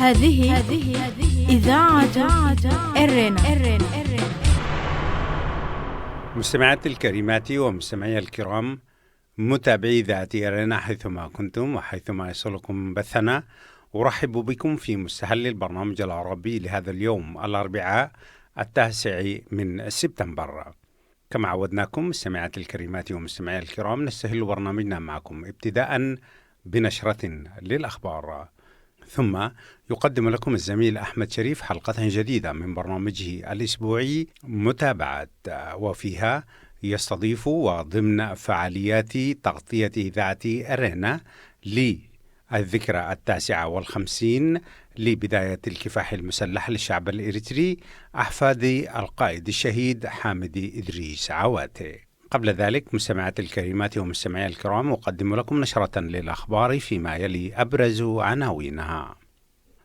هذه إذاعة إرنا. مستمعاتي الكريمات ومستمعي الكرام، متابعي إذاعة إرنا حيثما كنتم وحيثما يصلكم بثنا، أرحب بكم في مستهل البرنامج العربي لهذا اليوم الأربعاء 9 سبتمبر. كما عودناكم مستمعاتي الكريمات ومستمعي الكرام، نستهل برنامجنا معكم ابتداء بنشرة للأخبار، ثم يقدم لكم الزميل أحمد شريف حلقة جديدة من برنامجه الأسبوعي متابعة، وفيها يستضيف وضمن فعاليات تغطية إذاعة أرينا للذكرى 59 لبداية الكفاح المسلح للشعب الإريتري أحفاد القائد الشهيد حامد إدريس عواتي. قبل ذلك مستمعاتي الكريمات ومستمعي الكرام، أقدم لكم نشرة للأخبار فيما يلي أبرز عناوينها.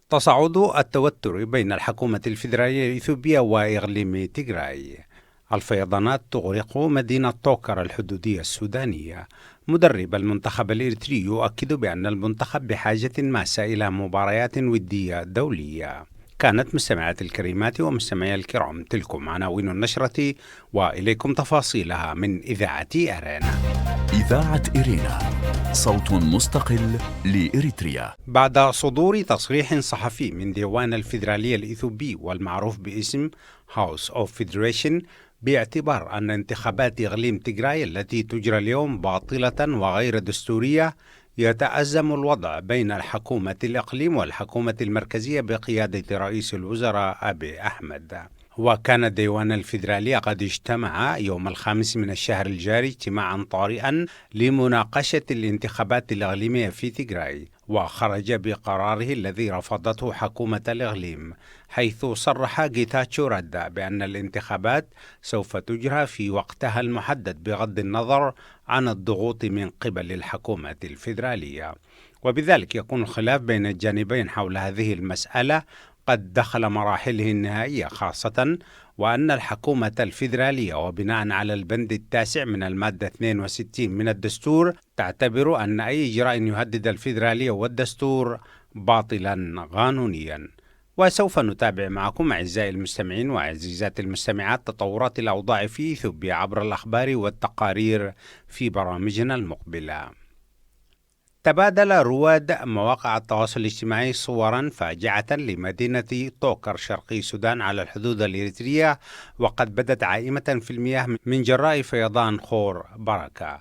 تصاعد التوتر بين الحكومة الفيدرالية الإثيوبية وإقليم تيغراي. الفيضانات تغرق مدينة طوكر الحدودية السودانية. مدرب المنتخب الإريتري يؤكد بأن المنتخب بحاجة ماسة إلى مباريات ودية دولية. كانت مستمعات الكريمات ومستمعي الكرام تلكم عناوين النشرة، وإليكم تفاصيلها من إذاعة إرينا. إذاعة إرينا، صوت مستقل لإريتريا. بعد صدور تصريح صحفي من ديوان الفيدرالية الإثيوبي والمعروف باسم House of Federation باعتبار أن انتخابات إقليم تيغراي التي تجرى اليوم باطلة وغير دستورية، يتأزم الوضع بين الحكومة الإقليم والحكومة المركزية بقيادة رئيس الوزراء أبي أحمد. وكان الديوان الفيدرالي قد اجتمع يوم 5 من الشهر الجاري اجتماعا طارئا لمناقشة الانتخابات الإقليمية في تيغراي، وخرج بقراره الذي رفضته حكومة الإقليم، حيث صرح جيتاتشو ردا بأن الانتخابات سوف تجرى في وقتها المحدد بغض النظر عن الضغوط من قبل الحكومة الفيدرالية. وبذلك يكون الخلاف بين الجانبين حول هذه المسألة قد دخل مراحله النهائية، خاصة وأن الحكومة الفيدرالية وبناء على البند 9 من المادة 62 من الدستور تعتبر أن أي إجراء يهدد الفيدرالية والدستور باطلا قانونيا. وسوف نتابع معكم أعزائي المستمعين وعزيزات المستمعات تطورات الأوضاع في إثيوبيا عبر الأخبار والتقارير في برامجنا المقبلة. تبادل رواد مواقع التواصل الاجتماعي صورا فاجعة لمدينة طوكر شرقي السودان على الحدود الإريترية، وقد بدت عائمة في المياه من جراء فيضان خور بركة.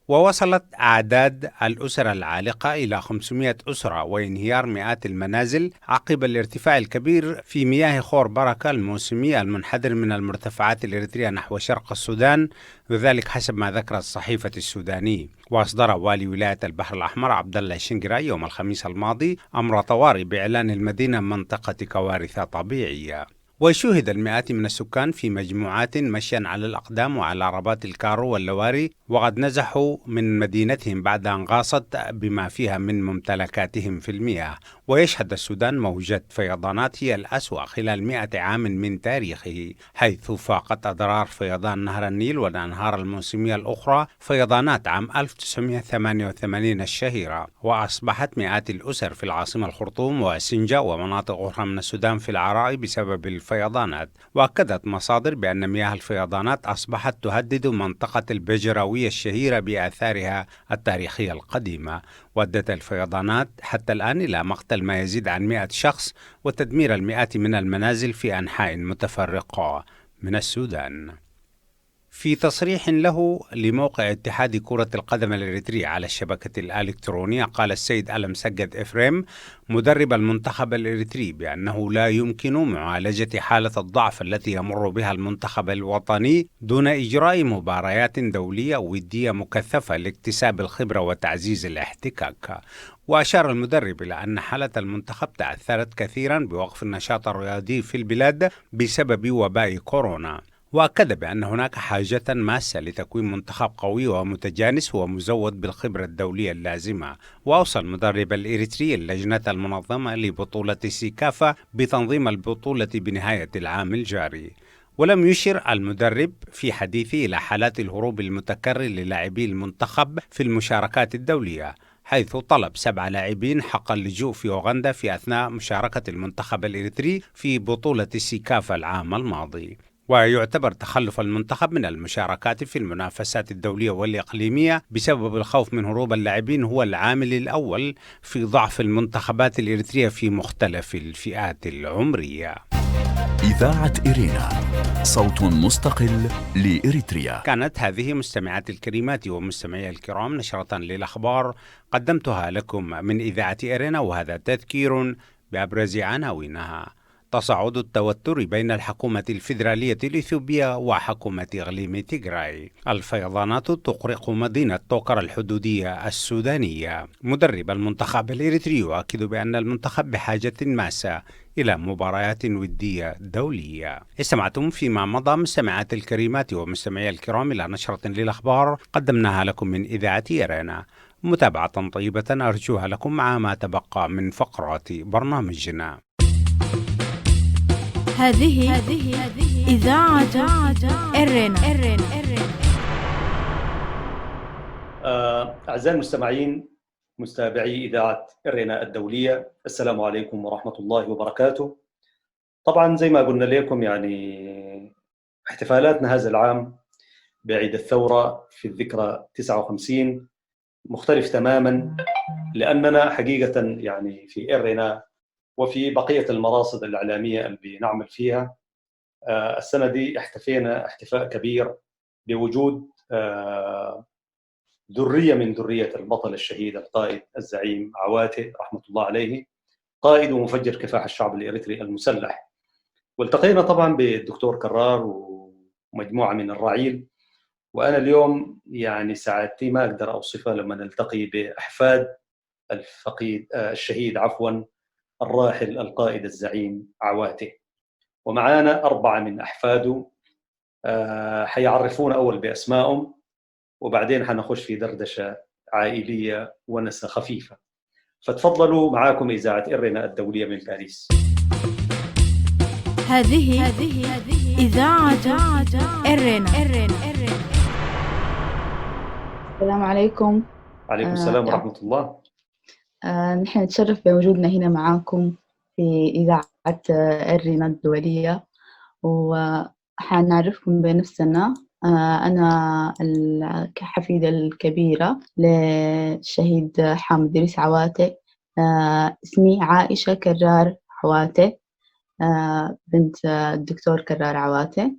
ووصلت أعداد الأسر العالقة إلى 500 أسرة وانهيار مئات المنازل عقب الارتفاع الكبير في مياه خور بركة الموسمي المنحدر من المرتفعات الإريترية نحو شرق السودان، وذلك حسب ما ذكرت الصحيفة السوداني. وأصدر والي ولاية البحر الأحمر عبد الله شنقراي يوم الخميس الماضي أمر طوارئ بإعلان المدينة منطقة كوارث طبيعية. وشوهد المئات من السكان في مجموعات مشيا على الأقدام وعلى عربات الكارو واللواري، وقد نزحوا من مدينتهم بعد أن غاصت بما فيها من ممتلكاتهم في المياه. ويشهد السودان موجة فيضانات هي الأسوأ خلال 100 عام من تاريخه، حيث فاقت أضرار فيضان نهر النيل والأنهار الموسمية الأخرى فيضانات عام 1988 الشهيرة، وأصبحت مئات الأسر في العاصمة الخرطوم وسنجة ومناطق أخرى من السودان في العراء بسبب الفيضانات. وأكدت مصادر بأن مياه الفيضانات أصبحت تهدد منطقة البجراوية الشهيرة بآثارها التاريخية القديمة. وأدت الفيضانات حتى الآن إلى مقتل ما يزيد عن 100 شخص وتدمير المئات من المنازل في أنحاء متفرقة من السودان. في تصريح له لموقع اتحاد كرة القدم الإريتري على الشبكة الإلكترونية، قال السيد ألم سجد إفريم مدرب المنتخب الإريتري بأنه لا يمكن معالجة حالة الضعف التي يمر بها المنتخب الوطني دون إجراء مباريات دولية ودية مكثفة لاكتساب الخبرة وتعزيز الاحتكاك. وأشار المدرب إلى أن حالة المنتخب تأثرت كثيرا بوقف النشاط الرياضي في البلاد بسبب وباء كورونا. وأكد بأن هناك حاجة ماسة لتكوين منتخب قوي ومتجانس ومزود بالخبرة الدولية اللازمة. وأوصى المدرب الإريتري اللجنة المنظمة لبطولة سيكافا بتنظيم البطولة بنهاية العام الجاري. ولم يشر المدرب في حديثه إلى حالات الهروب المتكرر للاعبي المنتخب في المشاركات الدولية، حيث طلب 7 لاعبين حق اللجوء في أوغندا في أثناء مشاركة المنتخب الإريتري في بطولة السيكافا العام الماضي. ويعتبر تخلف المنتخب من المشاركات في المنافسات الدولية والإقليمية بسبب الخوف من هروب اللاعبين هو العامل الأول في ضعف المنتخبات الإريترية في مختلف الفئات العمرية. إذاعة إرينا، صوت مستقل لإريتريا. كانت هذه مستمعات الكريمات ومستمعي الكرام نشرة للأخبار قدمتها لكم من إذاعة إرينا، وهذا تذكير بأبرز عناوينها. تصاعد التوتر بين الحكومة الفيدرالية الإثيوبية وحكومة إقليم تيغراي. الفيضانات تغرق مدينة توكر الحدودية السودانية. مدرب المنتخب الإريتري يؤكد بأن المنتخب بحاجة ماسة إلى مباريات ودية دولية. استمعتم فيما مضى مستمعات الكريمات ومستمعي الكرام إلى نشرة للأخبار قدمناها لكم من إذاعة إرينا. متابعة طيبة أرجوها لكم مع ما تبقى من فقرات برنامجنا. هذه إذاعة إرينا. أعزائي المستمعين متابعي إذاعة إرينا الدولية، السلام عليكم ورحمة الله وبركاته. طبعا زي ما قلنا لكم يعني احتفالاتنا هذا العام بعيد الثورة في الذكرى 59 مختلف تماما، لأننا حقيقة يعني في إرينا وفي بقية المراصد الإعلامية اللي نعمل فيها السنة دي احتفينا احتفاء كبير بوجود ذرية من ذرية البطل الشهيد القائد الزعيم عواتي رحمة الله عليه، قائد ومفجر كفاح الشعب الإريتري المسلح. والتقينا طبعا بالدكتور كرار ومجموعة من الرعيل، وأنا اليوم يعني سعادتي ما أقدر أوصفها لما نلتقي بأحفاد الفقيد الشهيد عفوا الراحل القائد الزعيم عواتي، ومعانا 4 من أحفاده حيعرفون أول بأسمائهم، وبعدين حنخش في دردشة عائلية ونسة خفيفة. فتفضلوا، معاكم إذاعة إرينا الدولية من باريس. هذه إذاعة إرينا. السلام عليكم. عليكم السلام ورحمة الله. نحن نتشرف بوجودنا هنا معاكم في إذاعة إرينا الدولية، وحنعرفكم بنفسنا. أنا الحفيدة الكبيرة للشهيد حامد إدريس عواتي، اسمي عائشة كرار عواتي، بنت الدكتور كرار عواتي،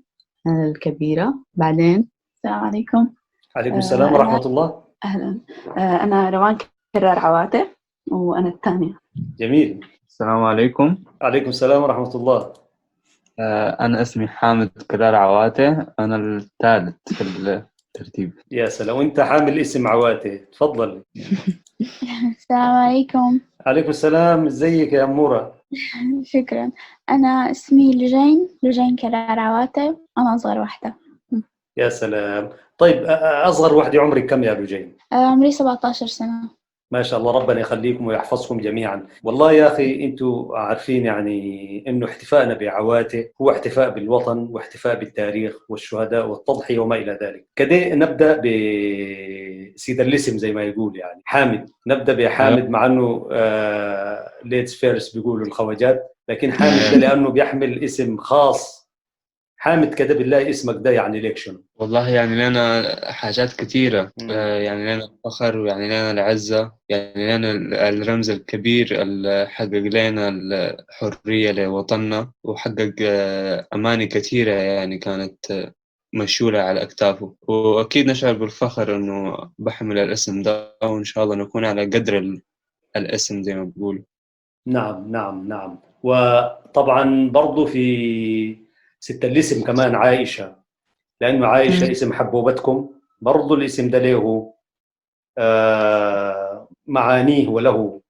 أنا الكبيرة. بعدين السلام عليكم. عليكم السلام ورحمة الله. أهلا، أنا روان كرار عواتي وأنا الثانية. جميل. السلام عليكم. عليكم السلام ورحمة الله. أنا اسمي حامد كرار عواتي، أنا الثالث في الترتيب. يا سلام، وأنت حامل اسم عواتي، تفضل. السلام عليكم. عليكم السلام، ازيك يا أمورة؟ شكرا. أنا اسمي لجين كرار عواتي، أنا أصغر واحدة. يا سلام. طيب أصغر واحدة، عمرك كم يا لجين؟ عمري 17 سنة. ما شاء الله، ربنا يخليكم ويحفظكم جميعا. والله يا أخي أنتم عارفين يعني أنه احتفائنا بعواتي هو احتفاء بالوطن واحتفاء بالتاريخ والشهداء والتضحية وما إلى ذلك. كده نبدأ بسيد الاسم زي ما يقول يعني حامد، نبدأ بحامد مع أنه ladies first بيقولوا الخواجات، لكن حامد ده لأنه بيحمل اسم خاص. حامد كده بالله اسمك ده يعني ليك شنو؟ والله يعني لنا حاجات كثيرة، يعني لنا الفخر، ويعني لنا العزة، يعني لنا الرمز الكبير اللي حقق لنا الحرية لوطننا، وحقق أماني كثيرة يعني كانت مشولة على أكتافه. وأكيد نشعر بالفخر إنه بحمل الاسم ده، وإن شاء الله نكون على قدر الاسم زي ما بقول. نعم نعم نعم. وطبعا برضو في ست الاسم كمان عائشة، لأنه عائشة اسم حبوبتكم، برضو الاسم ده له معانيه وله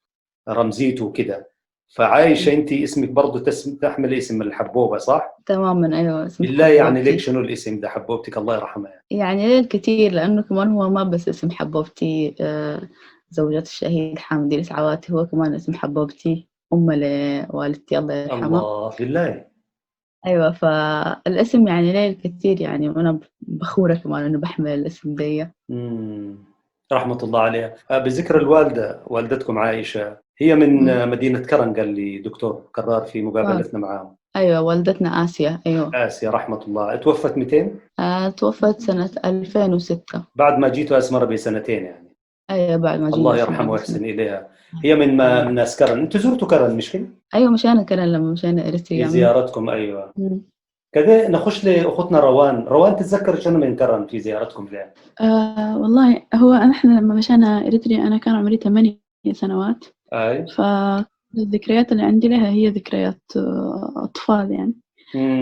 رمزيته كده. فعائشة أنت اسمك برضو تحمل اسم الحبوبة صح؟ تماما، أيوة. اسم بالله يعني ليك شنو الاسم ده حبوبتك الله يرحمها؟ يعني ليه الكثير، لأنه كمان هو ما بس اسم حبوبتي زوجة الشهيد حامد إدريس عواتي، هو كمان اسم حبوبتي أم لوالدتي الله يرحمها. الله بالله. أيوة، فالاسم يعني ليه الكثير يعني، وأنا بخورة كمان إنه بحمل الاسم دي. رحمة الله عليها. بذكر الوالدة، والدتكم عائشة هي من مدينة كرن، قال لي دكتور كرار في مقابلتنا معاه. أيوة، والدتنا آسيا. أيوة آسيا رحمة الله. توفت 200؟ توفت سنة 2006، بعد ما جيتوا أسمرة بسنتين يعني. أيوة بعد ما جينا. الله يرحمه ويحسن إليها. هي من ناس كرن. أنتوا زرتوا كرن مش كده؟ أيوة مشينا كرن لما مشينا إريتريا في زيارتكم. أيوة. كده نخش لأختنا روان. روان، تتذكر شنو من كرن في زيارتكم لها؟ والله هو نحن لما مشينا إريتريا أنا كان عمري 8 سنوات. أي. فالذكريات اللي عندي لها هي ذكريات أطفال يعني.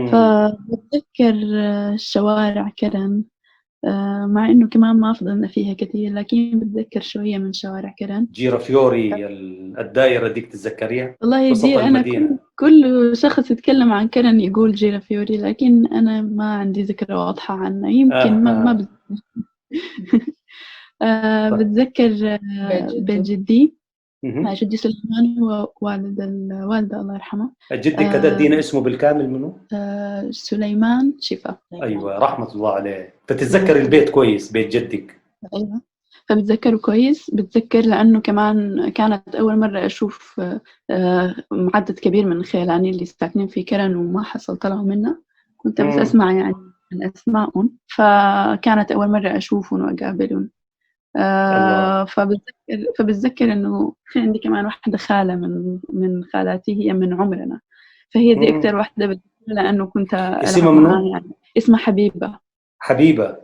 فبتذكر شوارع كرن، مع إنه كمان ما فضلنا فيها كثير، لكن بتذكر شوية من شوارع كرن. جيرا فيوري، الدائرة ديك تتذكريها؟ والله دي أنا كل شخص يتكلم عن كرن يقول جيرا فيوري، لكن أنا ما عندي ذكرى واضحة عنه. يمكن ما بتذكر بيت جدي. جدي سليمان هو والد الوالدة الله يرحمه. جدي كده ادينا اسمه بالكامل منه؟ سليمان شفا. أيوة رحمة الله عليه. فتتذكر البيت كويس، بيت جدك؟ أيوة فبتذكره كويس. بتذكر لأنه كمان كانت أول مرة أشوف عدد كبير من خيلاني اللي ساكنين في كرن وما حصل طلعوا منا، كنت بس أسمع يعني عن أسمائهم، فكانت أول مرة أشوفهم وأقابلهم. فبتذكر إنه في عندي كمان واحدة خالة من خالاتي، هي من عمرنا، فهي دي أكتر واحدة بتذكر لأنه كنت اسمها منو؟ يعني اسمها حبيبة. حبيبة.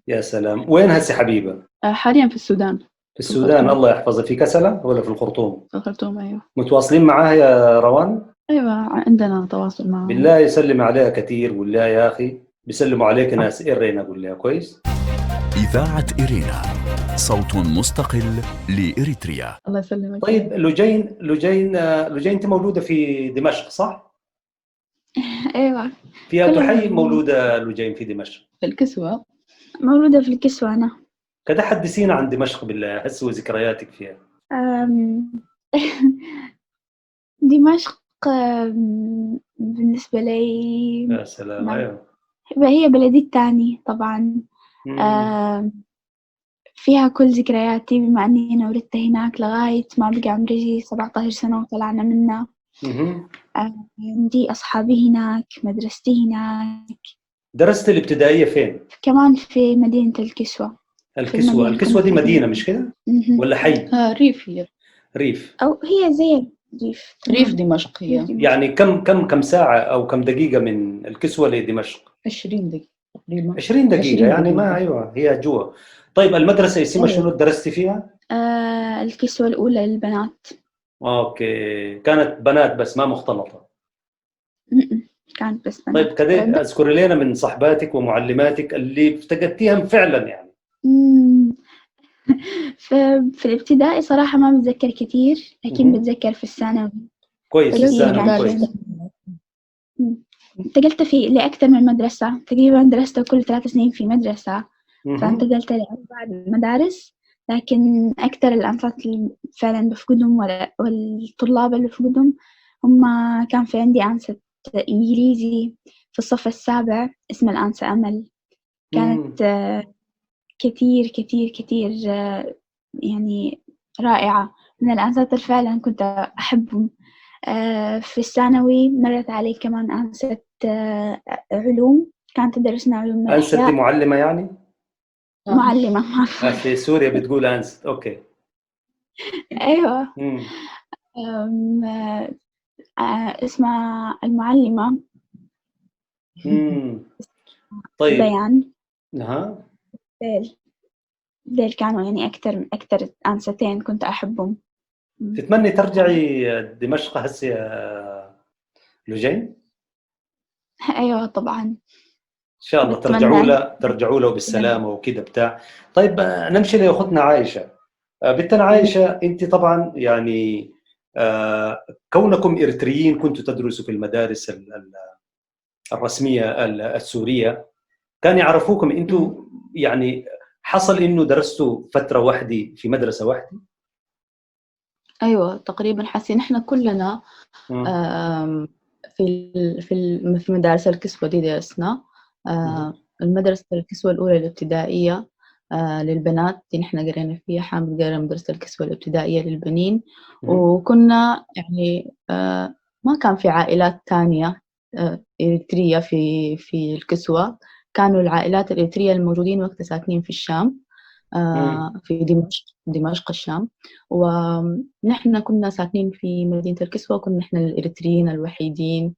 يا سلام. وين هسه حبيبة؟ حاليا في السودان. في السودان، الله يحفظها. في كسلة ولا في الخرطوم؟ في الخرطوم. أيوة. متواصلين معاها يا روان؟ أيوة عندنا تواصل معها. بالله يسلم عليها كثير. والله يا أخي بيسلموا عليك ناس إرينا. قول لها كويس. إذاعة إرينا، صوت مستقل لإريتريا. الله يسلمك. طيب لجين، لجين، لجين أنت مولودة في دمشق صح؟ أيوة. في أي حي مولودة لجين في دمشق؟ في الكسوة. مولودة في الكسوة أنا. كده حدثينا عن دمشق بالله، حسوا ذكرياتك فيها. دمشق بالنسبة لي يا سلام. أيوة هي بلدي الثاني طبعا. فيها كل ذكرياتي بما أني أنا ولدت هناك لغاية ما بقى عمري 17 سنة وطلعنا منها. عندي أصحابي هناك، مدرستي هناك. درست الابتدائية فين؟ كمان في مدينة الكسوة. الكسوة، الكسوة دي مدينة مش كده؟ ولا حي؟ ريف. هي ريف، أو هي زي ريف. ريف دمشق هي. يعني كم ساعة أو كم دقيقة من الكسوة لدمشق؟ 20 دقيقة تقريبا. 20 دقيقة يعني ما أيوة هي جوا. طيب المدرسة اسمها شنو درستي فيها؟ الكسوة الأولى للبنات. okay، كانت بنات بس ما مختلطة. كانت بس بنات. طيب كده اذكري لنا من صحباتك ومعلماتك اللي افتقدتيهم فعلا يعني. في الابتدائي صراحة ما بتذكر كثير، لكن بتذكر في الثانوي. كويس، في الثانوي كويس. انتقلت في لأكثر من مدرسة، تقريبا درست كل 3 سنين في مدرسة، فانتقلت لأربع مدارس. لكن أكثر الأنشطة اللي فعلا بفقدهم والطلاب اللي بفقدهم هم، كان في عندي أنسة إنجليزي في الصف السابع اسمها الأنسة أمل. كانت كثير كثير كثير يعني رائعة، من الأنسات اللي فعلا كنت أحبهم. في الثانوي مرت علي كمان أنسة علوم، كانت تدرسنا علوم. أنسة دي معلمة يعني؟ معلمة. في سوريا بتقول أنسة. okay. أيوة. اسمها المعلمة. طيب. بيان. أها. ديل كانوا يعني أكثر أنستين كنت أحبهم. تتمني ترجعي دمشق هسه يا لجين؟ أيوة طبعا. إن شاء الله ترجعوا له بالسلامة وكده بتاع. طيب نمشي لأختنا عايشة. بنتنا عايشة، أنت طبعا يعني كونكم إريتريين كنتوا تدرسوا في المدارس الرسمية السورية، كان يعرفوكم أنتوا يعني؟ حصل إنه درستوا فترة واحدة في مدرسة واحدة؟ أيوة تقريبا. حاسين إحنا كلنا في في مدارس الكسوة دي درسنا. المدرسة الكسوة الأولى الابتدائية، للبنات اللي نحن قرينا فيها. حامد قرا مدرسة الكسوة الابتدائية للبنين. وكنا يعني ما كان في عائلات تانية إريترية في الكسوة. كانوا العائلات الإريترية الموجودين وقتها ساكنين في الشام، في دمشق الشام، ونحن كنا ساكنين في مدينة الكسوة. كنا نحن الإريتريين الوحيدين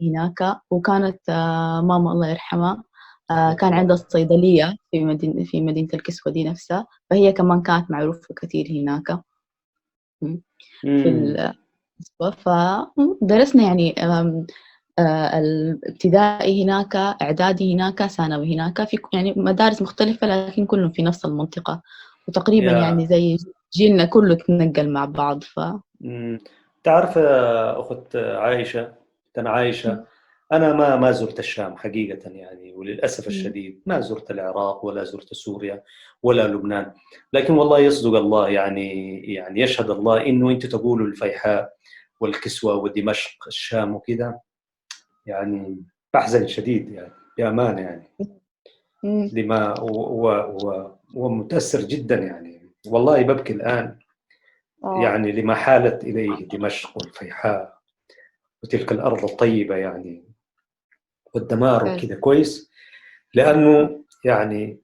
هناك. وكانت ماما الله يرحمها كان عندها صيدلية في مدينة الكسوة دي نفسها، فهي كمان كانت معروفة كثير هناك في الكسوة. فدرسنا يعني الابتدائي هناك، إعدادي هناك، ثانوي هناك، في يعني مدارس مختلفة لكن كلهم في نفس المنطقة، وتقريبا يعني زي جيلنا كله تنقل مع بعض. تعرف أخت عائشة، أنا عائشة أنا ما زرت الشام حقيقة يعني، وللأسف الشديد ما زرت العراق ولا زرت سوريا ولا لبنان، لكن والله يصدق الله يعني يشهد الله إنه أنتوا تقولوا الفيحاء والكسوة ودمشق الشام وكذا، يعني بحزن شديد يعني بأمانة يعني لما ومتأثر جدا يعني، والله ببكي الآن يعني لما حالت إليه دمشق والفيحاء وتلك الأرض الطيبة يعني، والدمار وكذا. كويس، لأنه يعني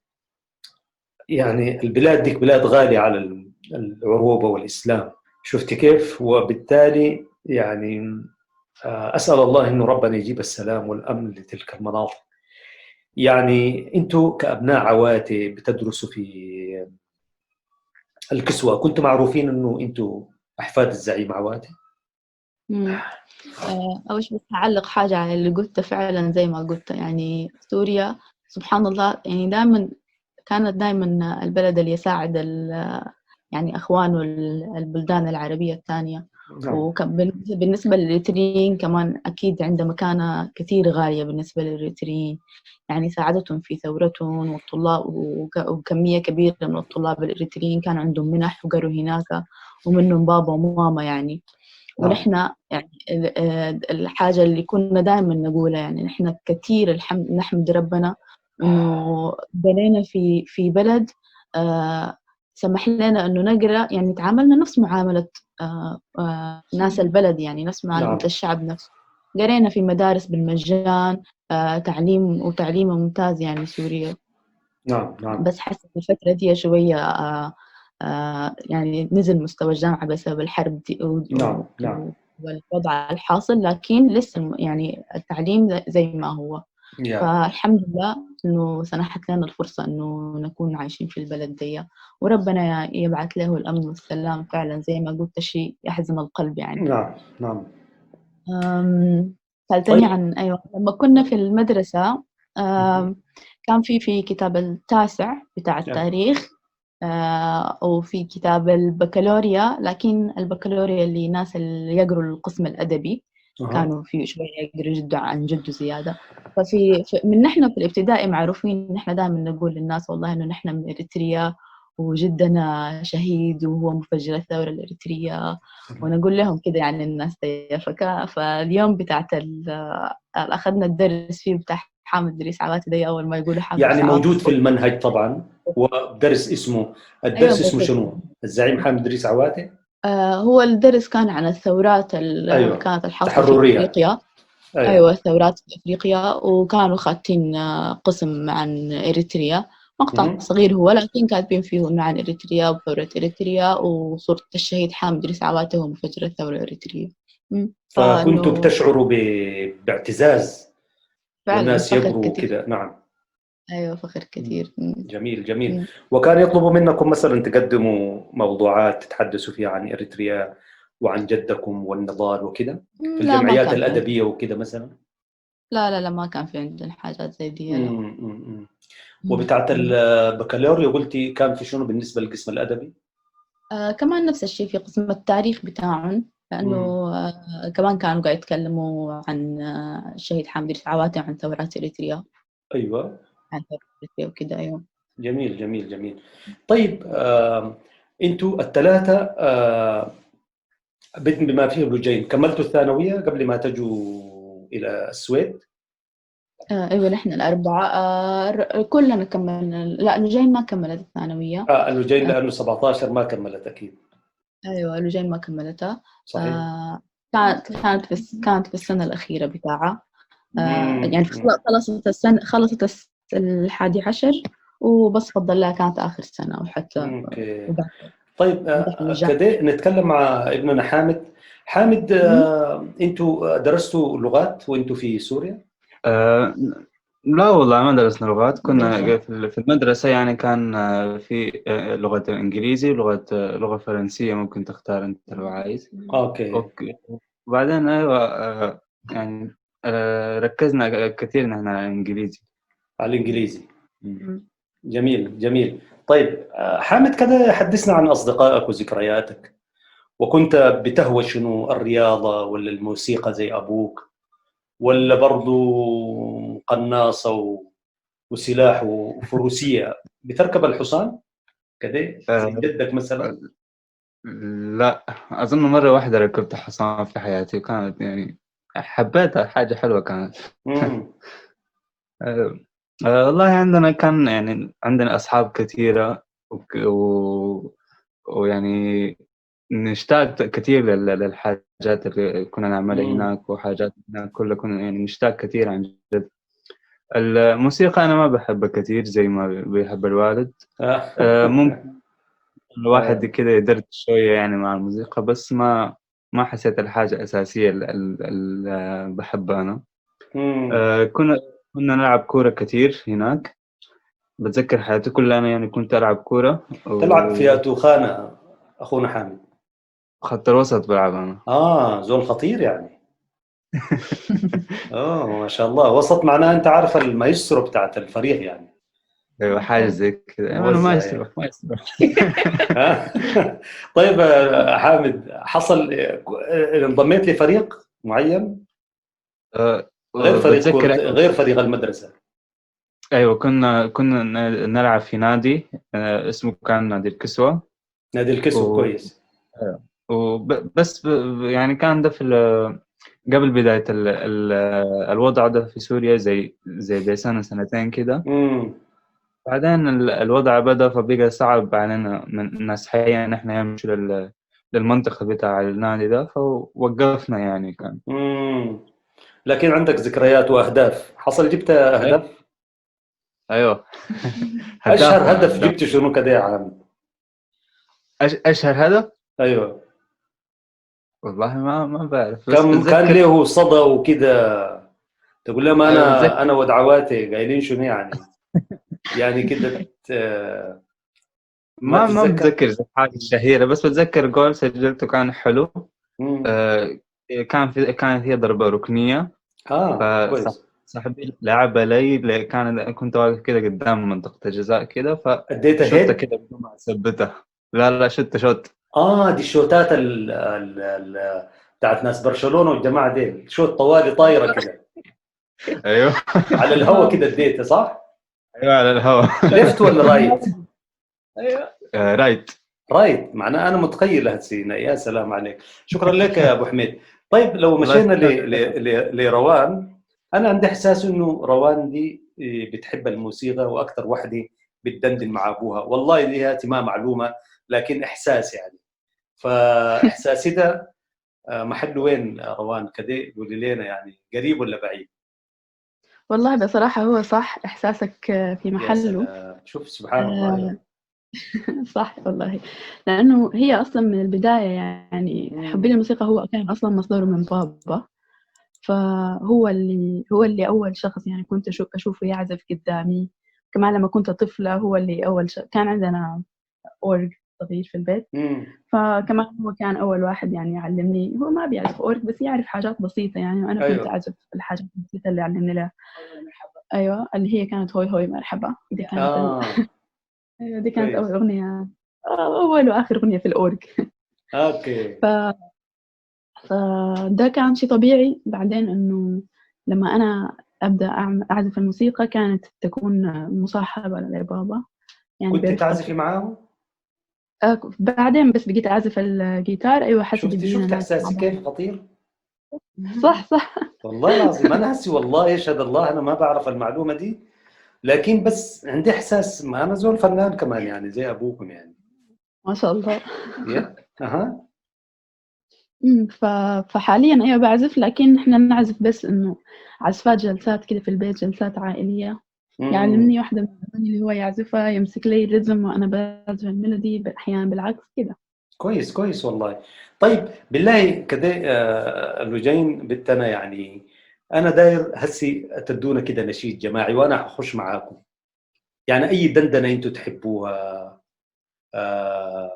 البلاد ديك بلاد غالية على العروبة والإسلام، شفت كيف؟ وبالتالي يعني أسأل الله إنه ربنا يجيب السلام والأمن لتلك المناطق. يعني أنتوا كأبناء عواتي بتدرسوا في الكسوة، كنتوا معروفين إنه أنتوا أحفاد الزعيم عواتي؟ أول شيء بس هعلق حاجة على اللي قلته. فعلا زي ما قلت يعني سوريا سبحان الله يعني دائما كانت دائما البلد اللي يساعد يعني أخوانه البلدان العربية الثانية. وبالنسبة للإريتريين كمان أكيد عنده مكانة كثير غالية بالنسبة للإريتريين، يعني ساعدتهم في ثورتهم والطلاب، وكمية كبيرة من الطلاب الإريتريين كان عندهم منح وقروا هناك، ومنهم بابا وماما يعني. ونحن يعني الحاجة اللي كنا دائما نقولها يعني نحن كثير الحمد نحمد ربنا إنه بنينا في بلد سمح لنا إنه نقرأ، يعني تعاملنا نفس معاملة ناس البلد، يعني نفس معاملة الشعب نفسه. قرينا في مدارس بالمجان، تعليم وتعليم ممتاز يعني سوريا. نعم نعم. بس حسب الفترة دي شوية يعني نزل مستوى الجامعة بسبب الحرب دي نعم نعم. والوضع الحاصل، لكن لسه يعني التعليم زي ما هو. فالحمد لله إنه سنحت لنا الفرصة إنه نكون عايشين في البلد دي، وربنا يبعث له الأمن والسلام. فعلا زي ما قلت شيء يحزم القلب يعني. نعم نعم. سألتني عن أيوة لما كنا في المدرسة كان في كتاب التاسع بتاع التاريخ، وفي كتاب البكالوريا، لكن البكالوريا اللي ناس اللي يقروا القسم الأدبي كانوا في شوية يقروا جد عن جد زيادة. ففي من نحن في الابتدائي معروفين نحن دائما نقول للناس والله إنه نحن من إريتريا وجدنا شهيد وهو مفجر الثورة الإريترية، ونقول لهم كده يعني الناس دي. فاليوم بتاعت أخذنا الدرس فيه بتاع حامد إدريس عواتي دي، أول ما يقولوا حامد يعني موجود في المنهج طبعا، ودرس اسمه الدرس. أيوة اسمه شنو؟ الزعيم حامد إدريس عواتي؟ هو الدرس كان عن الثورات اللي أيوة. كانت الحاصلة في أفريقيا. أيوة الثورات في أفريقيا، وكانوا خاتين قسم عن إريتريا، مقطع صغير هو، لكن كاتبين فيه إنه عن إريتريا وثورة إريتريا وصورة الشهيد حامد إدريس عواتي وهو مفجر الثورة الإريترية. فكنتوا بتشعروا باعتزاز والناس يقروا كده. نعم أيوة فخر كثير. جميل جميل. وكان يطلبوا منكم مثلا تقدموا موضوعات تتحدثوا فيها عن إريتريا وعن جدكم والنضال وكده في الجمعيات الأدبية وكده مثلا؟ لا لا لا، ما كان في عندنا حاجات زي دي. وبتاعت البكالوريا قلتي كان في شنو بالنسبة للقسم الأدبي؟ كمان نفس الشيء في قسم التاريخ بتاعهم، لأنه كمان كانوا قاعد يتكلموا عن الشهيد حامد إدريس عواتي وعن ثورات إريتريا. أيوة عن ثورات إريتريا وكده. أيوة جميل جميل جميل. طيب أنتوا الثلاثة بما فيه لجين كملتوا الثانوية قبل ما تجوا إلى السويد؟ أيوة نحن الأربعة كلنا كملنا. لا لجين ما كملت الثانوية. لجين لأنه 17 ما كملت أكيد. أيوة لجين ما كملتها. صحيح. كانت في السنة الأخيرة بتاعها. يعني خلصت السنة، خلصت 11 وبس فضل لها كانت آخر سنة وحتى. okay. طيب كده نتكلم مع ابننا حامد. حامد، انتوا درستوا لغات وانتوا في سوريا؟ لا والله ما درسنا لغات. كنا في المدرسة يعني كان في لغة الإنجليزي ولغة لغة فرنسية ممكن تختار أنت لو عايز. okay. وبعدين أيوة يعني ركزنا كثير نحن على الإنجليزي. على الإنجليزي. جميل جميل. طيب حامد، كده حدثنا عن أصدقائك وذكرياتك، وكنت بتهوى شنو، الرياضة ولا الموسيقى زي أبوك، ولا برضو قناصة وسلاح وفروسية؟ بتركب الحصان كده زي جدك مثلا؟ لا أظن مرة واحدة ركبت حصان في حياتي، وكانت يعني حبيتها، حاجة حلوة كانت. والله عندنا كان يعني عندنا أصحاب كثيرة ويعني نشتاق كثير للحاجات اللي كنا نعملها هناك، وحاجات هناك كلها كنا يعني نشتاق كثير عن جد. الموسيقى أنا ما بحبها كثير زي ما بيحب الوالد. ممكن الواحد كده يدرد شوية يعني مع الموسيقى، بس ما حسيت الحاجة الأساسية اللي بحبها أنا. كنا نلعب كورة كثير هناك. بتذكر حياتي كلها أنا يعني كنت ألعب كورة. تلعب في توخانة أخونا حامد؟ خط الوسط بلعب أنا. زول خطير يعني. ما شاء الله. وسط معناه أنت عارف المايسترو بتاعت الفريق يعني. أيوة حاجة زي كده. أنا مايسترو. طيب حامد، حصل انضميت لفريق معين؟ غير فريق غير فريق المدرسة؟ أيوة كنا نلعب في نادي اسمه كان نادي الكسوة. نادي الكسوة كويس. وبس يعني كان ده في قبل بداية الوضع ده في سوريا زي بسنة سنتين كده. بعدين الوضع بدأ، فبقى صعب علينا من الناس حقيقة إن إحنا نمشي للمنطقة بتاع النادي ده، فوقفنا يعني كان. لكن عندك ذكريات وأهداف، حصل جبت أهداف؟ أيوه. أشهر هدف جبته شنو كده يا عم؟ أشهر هدف؟ أيوه. والله ما بعرف. كان له صدى وكده، تقول لهم أنا ودعواتي قايلين شنو يعني؟ يعني كده ما بتذكر حاجة شهيرة، بس بتذكر جول سجلته كان حلو. كانت هي ضربة ركنية. كويس. صاحبي لعب لي، كنت واقف كده قدام منطقة الجزاء كده، فاديتها head كده بدون ما اثبتها. لا شوت. دي الشوتات ال بتاعت ناس برشلونة والجماعة ديل، شوت طوالي طايرة كده. ايوه على الهواء كده اديتها، صح؟ ايوه على الهواء. left ولا right؟ ايوه right. right، معناه انا متخيل هالسينا. يا سلام عليك، شكرا لك يا ابو حميد. طيب لو مشينا لروان، انا عندي احساس انه روان دي بتحب الموسيقى واكثر وحده بتدندن مع ابوها. والله دي هاتي ما معلومة، لكن احساس يعني. فاحساسي ده محل وين روان كده؟ قولي لنا يعني قريب ولا بعيد؟ والله بصراحة هو صح، إحساسك في محله. شوف سبحان الله. صح والله، لأنه هي أصلا من البداية يعني حبي للموسيقى هو كان أصلا مصدره من بابا، فهو اللي أول شخص يعني كنت أشوفه يعزف قدامي. كمان لما كنت طفلة هو اللي أول كان عندنا أورج صغير في البيت، فكمان هو كان أول واحد يعني يعلمني. هو ما بيعزف أورج بس يعرف حاجات بسيطة يعني، وأنا كنت أعزف الحاجات البسيطة اللي علمني لها. أيوة اللي هي كانت هوي هوي مرحبا، دي كانت أيوة دي كانت أول أغنية، أول وآخر أغنية في الأورج. okay. فده كان شيء طبيعي. بعدين إنه لما أنا أبدأ أعزف الموسيقى كانت تكون مصاحبة لبابا يعني. كنت تعزفي معاه؟ بعدين بس بقيت أعزف الجيتار. أيوة حسب. شفت إحساسي كيف خطير؟ صح صح. والله العظيم انا هسي والله يشهد الله انا ما بعرف المعلومة دي، لكن بس عندي احساس، ما انا زول فنان كمان يعني زي ابوكم يعني. ما شاء الله. اها. فحاليا ايوه بعزف، لكن احنا نعزف بس انه عزفات جلسات كده في البيت، جلسات عائلية. يعلمني واحدة من الأغاني اللي هو يعزفها، يمسك لي ال rhythm وأنا بعزف ال melody، أحيانا بالعكس كده. كويس كويس والله. طيب بالله كده لجين بنتنا، يعني أنا داير هسي تدونا كده نشيد جماعي وأنا حخش معاكم، يعني أي دندنة أنتوا تحبوها،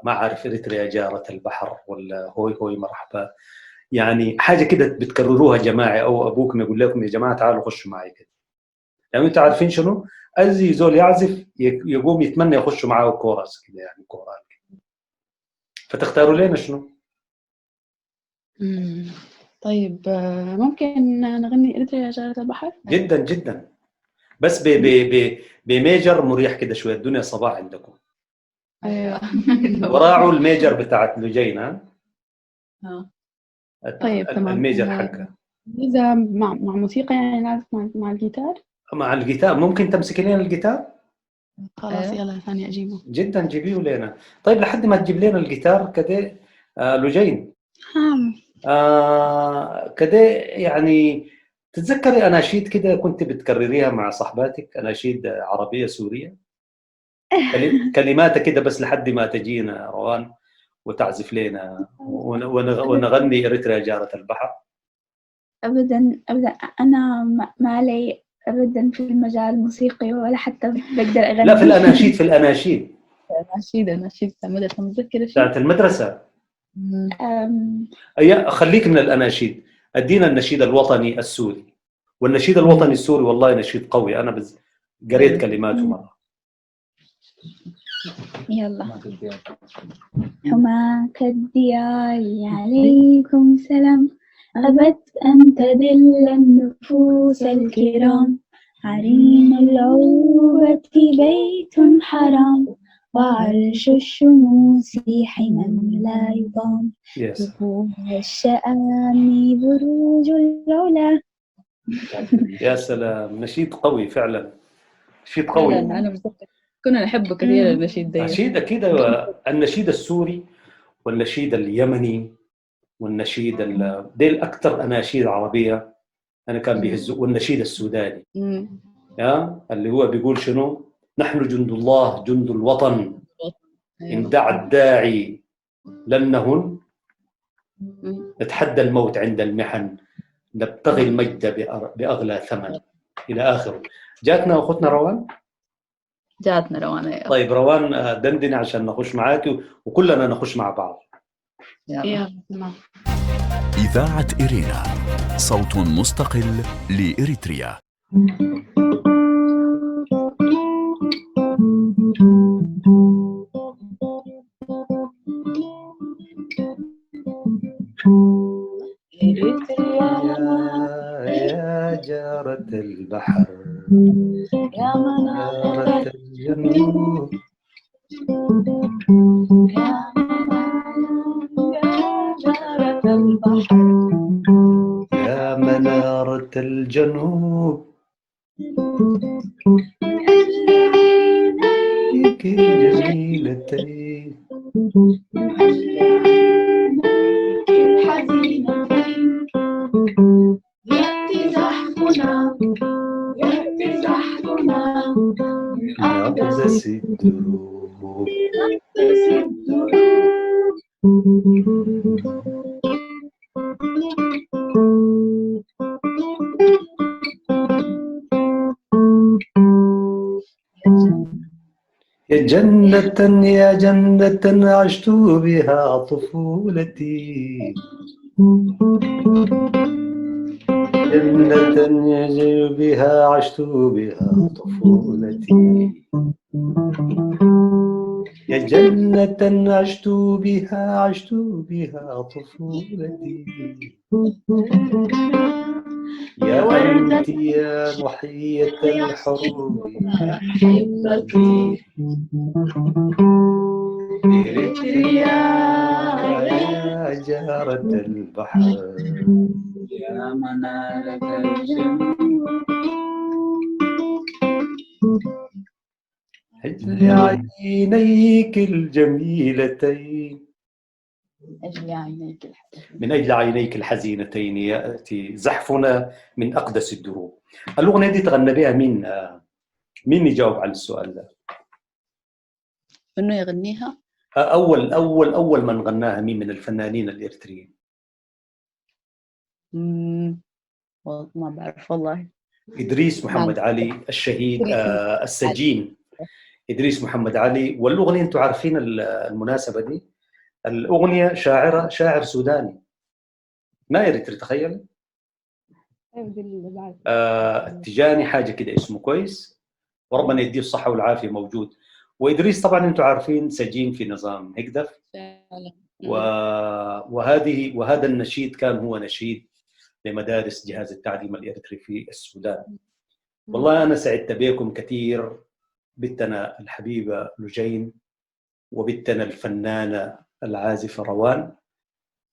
ما عارف إريتريا جارة البحر ولا هوي هوي مرحبا، يعني حاجة كده بتكرروها جماعي، أو أبوكم يقول لكم يا جماعة تعالوا خشوا معي كده. يعني أنتوا عارفين شنو؟ أي زول يعزف يقوم يتمنى يخشوا معاه كورس كده، يعني كورال كده. فتختاروا لنا شنو؟ طيب ممكن نغني إريتريا جارة البحر؟ جدا جدا، بس ب ب ب ب major مريح كده شوية، الدنيا صباح عندكم. ايوه. وراعوا ال major بتاعت لجين. ها؟ طيب تمام. ال major حقها إذا مع موسيقى يعني نعزف مع الجيتار؟ مع الجيتار. ممكن تمسكي لنا الجيتار؟ خلاص يلا ثانية أجيبه. جدا جيبيه لنا. طيب لحد ما تجيب لنا الجيتار كده لجين، كده يعني تتذكري أناشيد كده كنت بتكرريها مع صاحباتك، أناشيد عربية سورية كلماتها كده بس لحد ما تجينا روان وتعزف لنا ونغني إريتريا جارة البحر؟ أبدا أبدا، أنا ما علي أبدا في المجال الموسيقي ولا حتى بقدر أغني. لا في الأناشيد، في الأناشيد. أناشيد أناشيد المدرسة، متذكرة شيء؟ بتاعت المدرسة. أي خليك من الأناشيد، أدينا النشيد الوطني السوري. والنشيد الوطني السوري والله نشيد قوي، أنا بس قريت كلماته مرة. يلا. حماك الديار عليكم سلام، أبت أن تذل النفوس الكرام، عرين العروبة بيت حرام، وعرش الشموس حما لا يضام، ركوع الشآم بروج العلا. يا سلام، نشيد قوي فعلا، نشيد قوي. أنا كنا نحبه كثير النشيد ده. نشيد أكيد، النشيد السوري والنشيد اليمني والنشيد ديل أكثر أناشيد عربية أنا كان بيهزوا، والنشيد السوداني يا اللي هو بيقول شنو؟ نحن جند الله جند الوطن، إن دعا الداعي لن نهن، نتحدى الموت عند المحن، نبتغي المجد بأغلى ثمن، إلى آخره. جاتنا أختنا روان؟ جاتنا روان. أيوة. طيب روان دندني عشان نخش معاك وكلنا نخش مع بعض. يلا. إذاعة إرينا، صوت مستقل لإريتريا. إريتريا يا جارة البحر، يا منارة الجنوب، يا جارة البحر، يا منارة الجنوب، عينيك الجميلتين، من أجل عينيك الحزينتين، يأتي زحفنا، يأتي زحفنا من أقدس الدروب، أقدس الدروب. يا جنة يا جنة عشت بها طفولتي، جنة يجري بها عشت بها طفولتي، يا جنة عشت بها عشت بها طفولتي، يا أنت يا محية الحروب حبتي، إريتريا يا جارة البحر، يا منارة الجنوب، أجل عينيك الجميلتين، أجل عينيك الحزينتين. من أجل عينيك الحزينتين يأتي زحفنا من أقدس الدروب. الأغنية دي تغنى بها مين؟ مين يجاوب على السؤال ده؟ إنه يغنيها؟ أول أول أول من غناها مين من الفنانين الإريتريين؟ ما بعرف والله. إدريس محمد علي الشهيد، السجين إدريس محمد علي. والأغنية أنتم عارفين المناسبة دي، الأغنية شاعر سوداني ما إريتري، تخيل. التجاني حاجة كده اسمه، كويس، وربنا يديه الصحة والعافية موجود. وإدريس طبعا أنتم عارفين سجين في نظام هجدف، وهذا النشيد كان هو نشيد لمدارس جهاز التعليم الإريتري في السودان. والله أنا سعدت بكم كثير، بنتنا الحبيبة لجين، وبنتنا الفنانة العازفة روان،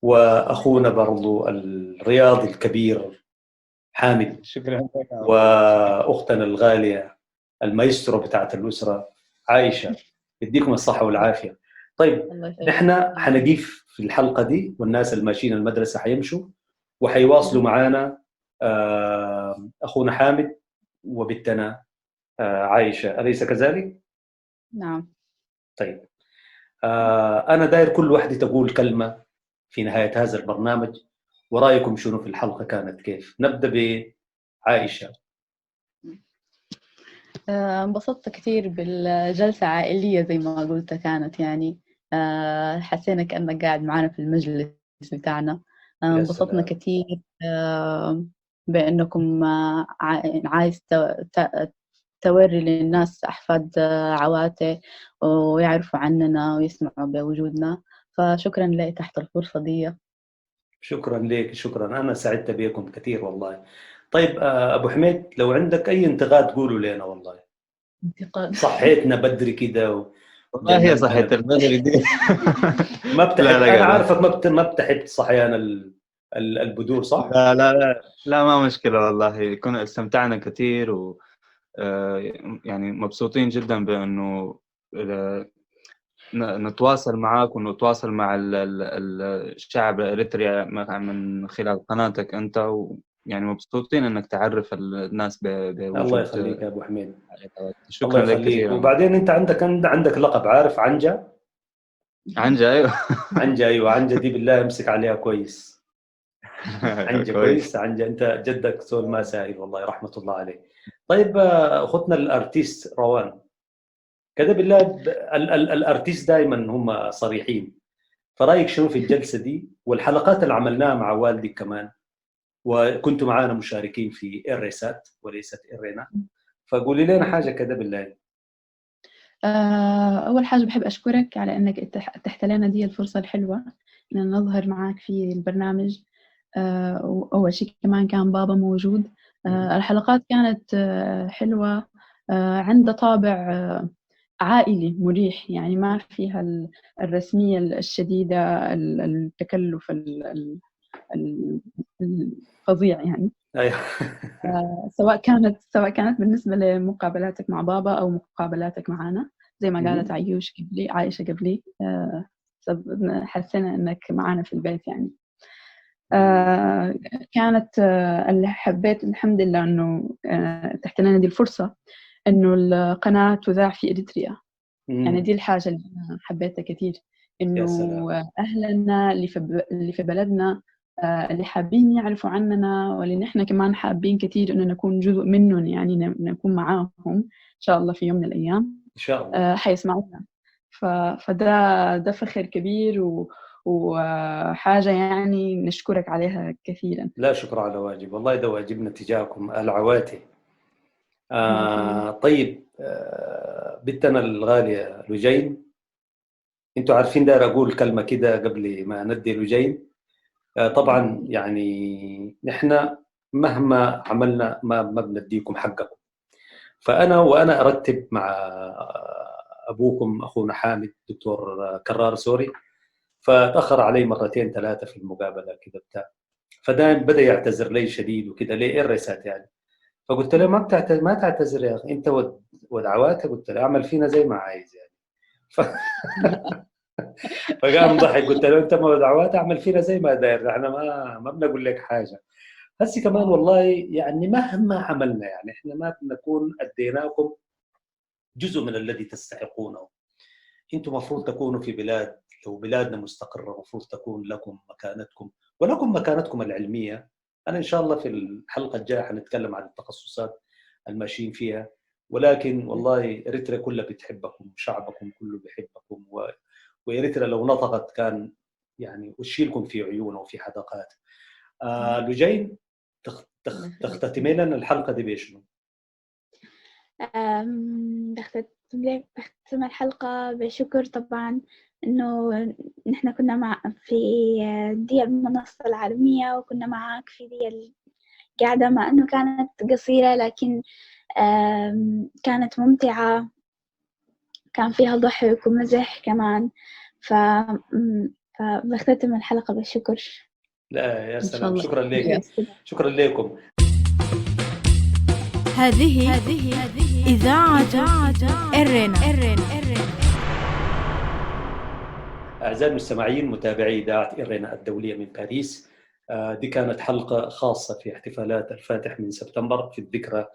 وأخونا برضو الرياضي الكبير حامد، شكرا، وأختنا الغالية المايسترو بتاعت الأسرة عائشة. يديكم الصحة والعافية. طيب نحن حنقيف في الحلقة دي، والناس الماشيين المدرسة حيمشوا وحيواصلوا معانا أخونا حامد وبنتنا عائشة، أليس كذلك؟ نعم. طيب أنا داير كل واحدة تقول كلمة في نهاية هذا البرنامج، ورأيكم شنو في الحلقة كانت كيف؟ نبدأ بعائشة. انبسطت كثير بالجلسة عائلية زي ما قلت، كانت يعني حسينا كأنك قاعد معنا في المجلس بتاعنا. انبسطنا كثير بأنكم عايز توري للناس أحفاد عواتي ويعرفوا عننا ويسمعوا بوجودنا، فشكرا لإتاحة الفرصة دي. شكرا لك، شكرا، أنا سعدت بكم كثير والله. طيب أبو حميد، لو عندك أي انتقاد قولوا لنا. والله انتقاد، صحيتنا بدري كده والله هي صحيت البدري دي. ما بتحب، أنا عارفك ما بتحب صحيان البدور، صح؟ لا لا لا لا، ما مشكلة والله، كنا استمتعنا كثير و يعني مبسوطين جدا بأنه نتواصل معاك ونتواصل مع الشعب الإريتري من خلال قناتك أنت، يعني مبسوطين انك تعرف الناس بوجود. الله يخليك يا ابو حميد، شكرا لك كثير. وبعدين انت عندك لقب، عارف؟ عنجة. عنجة، ايوه. عنجة، ايوه، عنجة دي بالله امسك عليها كويس. عنجة كويس، عنجة انت جدك سول ما سائل والله، رحمة الله عليه. طيب اختنا ال artist روان، كده بالله ال artist دائما هم صريحين، فرايك شنو في الجلسة دي والحلقات اللي عملناها مع والدك كمان، وكنتوا معانا مشاركين في إريسات وليست إرينا، فقولي لنا حاجة كده بالله. أول حاجة بحب أشكرك على أنك اتحت لنا دي الفرصة الحلوة أن نظهر معاك في البرنامج. وأول شيء كمان كان بابا موجود. الحلقات كانت حلوة، عندها طابع عائلي مريح، يعني ما فيها الرسمية الشديدة، التكلف الفظيع يعني. أيوة. سواء كانت بالنسبة لمقابلاتك مع بابا أو مقابلاتك معنا، زي ما قالت عيوش قبلي، عائشة قبلي، حسينا إنك معنا في البيت يعني. كانت اللي حبيت الحمد لله إنه تحت لنا دي الفرصة إنه القناة تذاع في إريتريا. يعني دي الحاجة اللي أنا حبيتها كثير، إنه أهلنا اللي في بلدنا، اللي حابين يعرفوا عننا، واللي نحن كمان حابين كثير إنه نكون جزء منهم، يعني نكون معاهم إن شاء الله في يوم من الأيام، إن شاء الله حيسمعونا. فده فخر كبير وحاجة يعني نشكرك عليها كثيرا. لا شكر على واجب، والله ده واجبنا تجاهكم العواتي. طيب بنتنا الغالية لجين، انتوا عارفين داير أقول كلمة كده قبل ما ندي لجين. طبعا يعني نحن مهما عملنا ما بنديكم حقكم، فأنا أرتب مع أبوكم أخونا حامد دكتور كرار سوري، فتاخر علي مرتين ثلاثة في المقابلة كده بتاع، فدائما بدا يعتذر لي شديد وكده، ليه ايه الريسات يعني؟ فقلت له ما تعتذر يا اخي، انت ودعواتك، قلت له اعمل فينا زي ما عايز يعني. فقام ضحك، قلت له انت ما دعوات اعمل فينا زي ما داير، احنا ما بنقول لك حاجة. هسي كمان والله يعني مهما عملنا يعني احنا ما بنكون اديناكم جزء من الذي تستحقونه. انتم مفروض تكونوا في بلاد، لو بلادنا مستقره مفروض تكون لكم مكانتكم ولكم مكانتكم العلمية. انا ان شاء الله في الحلقة الجاية حنتكلم عن التخصصات الماشيين فيها، ولكن والله اريتريا كلها بتحبكم، شعبكم كله بيحبكم، واريتريا لو نطقت كان يعني وتشيلكم في عيونه وفي حدقات. لجين تختتمي لنا الحلقة دي بشنو؟ بختم الحلقة بشكر طبعا إنه نحن كنا مع في دي المنصة العالمية، وكنا معاك في دي القعدة، مع إنه كانت قصيرة لكن كانت ممتعة، كان فيها ضحك ومزح كمان. فبختتم الحلقة بالشكر. لا يا سلام، شكرا لك، شكرا لكم. هذه إذاعة إرنا. أعزائي المستمعين متابعي إذاعة إرنا الدولية من باريس، دي كانت حلقة خاصة في احتفالات الفاتح من سبتمبر في الذكرى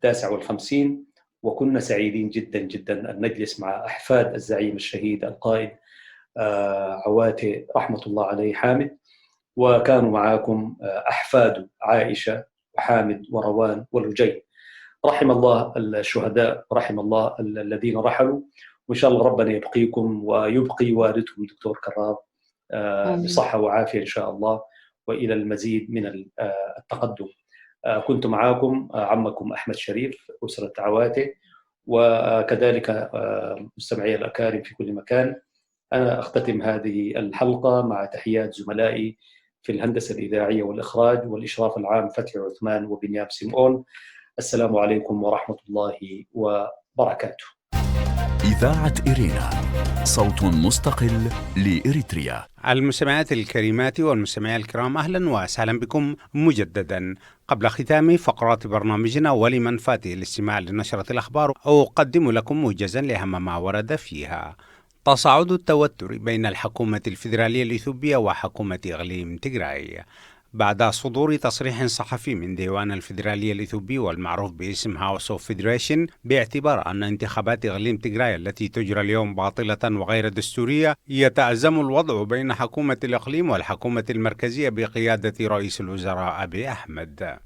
59، وكنا سعيدين جدا جدا أن نجلس مع أحفاد الزعيم الشهيد القائد عواتي رحمة الله عليه حامد، وكانوا معاكم أحفاد عائشة وحامد وروان ولجين. رحم الله الشهداء ورحم الله الذين رحلوا، وإن شاء الله ربنا يبقيكم ويبقي والدكم دكتور كرار بصحة وعافية إن شاء الله، وإلى المزيد من التقدم. كنت معاكم عمكم أحمد شريف أسرة عواتي، وكذلك مستمعي الأكارم في كل مكان. أنا أختتم هذه الحلقة مع تحيات زملائي في الهندسة الإذاعية والإخراج والإشراف العام فتحي عثمان وبنيام سيمون. السلام عليكم ورحمة الله وبركاته. إذاعة إرينا، صوت مستقل لإريتريا. المستمعات الكريمات والمستمعين الكرام، أهلا وسهلا بكم مجددا. قبل ختام فقرات برنامجنا ولمن فاته الاستماع لنشرة الأخبار، أقدم لكم موجزا لأهم ما ورد فيها. تصاعد التوتر بين الحكومة الفيدرالية الإثيوبية وحكومة إقليم تيغراي بعد صدور تصريح صحفي من ديوان الفيدرالية الإثيوبي والمعروف باسم House of Federation باعتبار أن انتخابات إقليم تيغراي التي تجرى اليوم باطلة وغير دستورية، يتأزم الوضع بين حكومة الإقليم والحكومة المركزية بقيادة رئيس الوزراء أبي أحمد.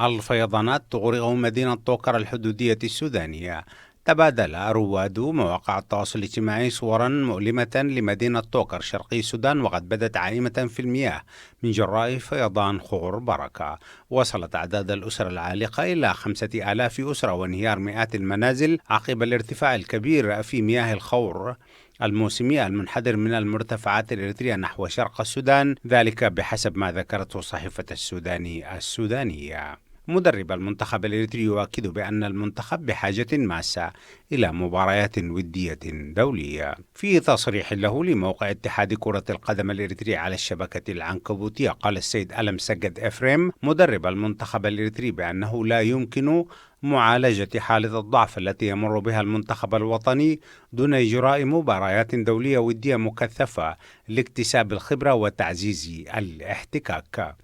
الفيضانات تغرق مدينة طوكر الحدودية السودانية. تبادل رواد مواقع التواصل الاجتماعي صورا مؤلمة لمدينة طوكر شرقي السودان، وقد بدت عائمة في المياه من جراء فيضان خور بركة. وصلت أعداد الأسر العالقة إلى 5000 أسرة وانهيار مئات المنازل عقب الارتفاع الكبير في مياه الخور الموسمية المنحدر من المرتفعات الإريترية نحو شرق السودان، ذلك بحسب ما ذكرته صحيفة السوداني السودانية. مدرب المنتخب الإريتري يؤكد بأن المنتخب بحاجة ماسة إلى مباريات ودية دولية. في تصريح له لموقع اتحاد كرة القدم الإريتري على الشبكة العنكبوتية، قال السيد ألم سجد إفريم مدرب المنتخب الإريتري بأنه لا يمكن معالجة حالة الضعف التي يمر بها المنتخب الوطني دون إجراء مباريات دولية ودية مكثفة لاكتساب الخبرة وتعزيز الاحتكاك.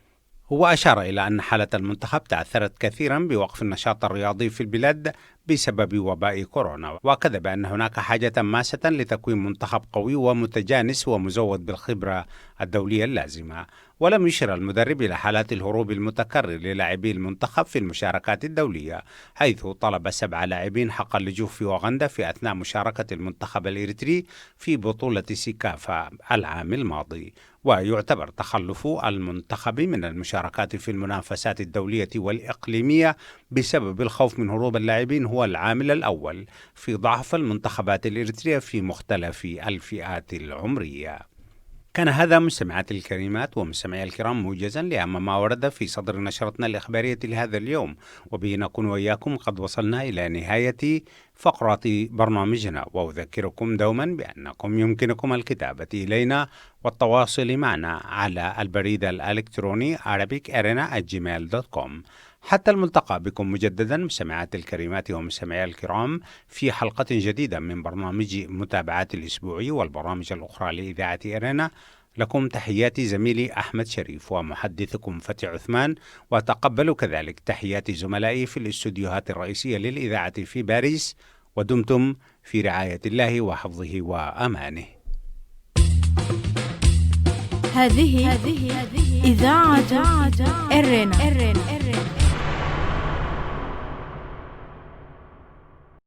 هو أشار إلى أن حالة المنتخب تأثرت كثيرا بوقف النشاط الرياضي في البلاد بسبب وباء كورونا، وأكد بأن هناك حاجة ماسة لتكوين منتخب قوي ومتجانس ومزود بالخبرة الدولية اللازمة. ولم يشر المدرب إلى حالات الهروب المتكرر للاعبي المنتخب في المشاركات الدولية، حيث طلب 7 لاعبين حق اللجوء في أوغندا في أثناء مشاركة المنتخب الإريتري في بطولة سيكافا العام الماضي. ويعتبر تخلف المنتخب من المشاركات في المنافسات الدولية والإقليمية بسبب الخوف من هروب اللاعبين هو العامل الأول في ضعف المنتخبات الإريترية في مختلف الفئات العمرية. كان هذا مستمعاتي الكريمات ومستمعي الكرام موجزا لأهم ما ورد في صدر نشرتنا الإخبارية لهذا اليوم، وبه نكون وإياكم قد وصلنا إلى نهاية فقرات برنامجنا. وأذكركم دوما بأنكم يمكنكم الكتابة إلينا والتواصل معنا على البريد الإلكتروني arabicarena@gmail.com. حتى الملتقى بكم مجددا مستمعات الكريمات ومستمعي الكرام في حلقة جديدة من برنامج متابعات الأسبوعي والبرامج الأخرى لإذاعة إرينا، لكم تحياتي زميلي أحمد شريف ومحدثكم فتحي عثمان، وتقبلوا كذلك تحيات زملائي في الاستوديوهات الرئيسية للإذاعة في باريس، ودمتم في رعاية الله وحفظه وأمانه. هذه إذاعة إرينا.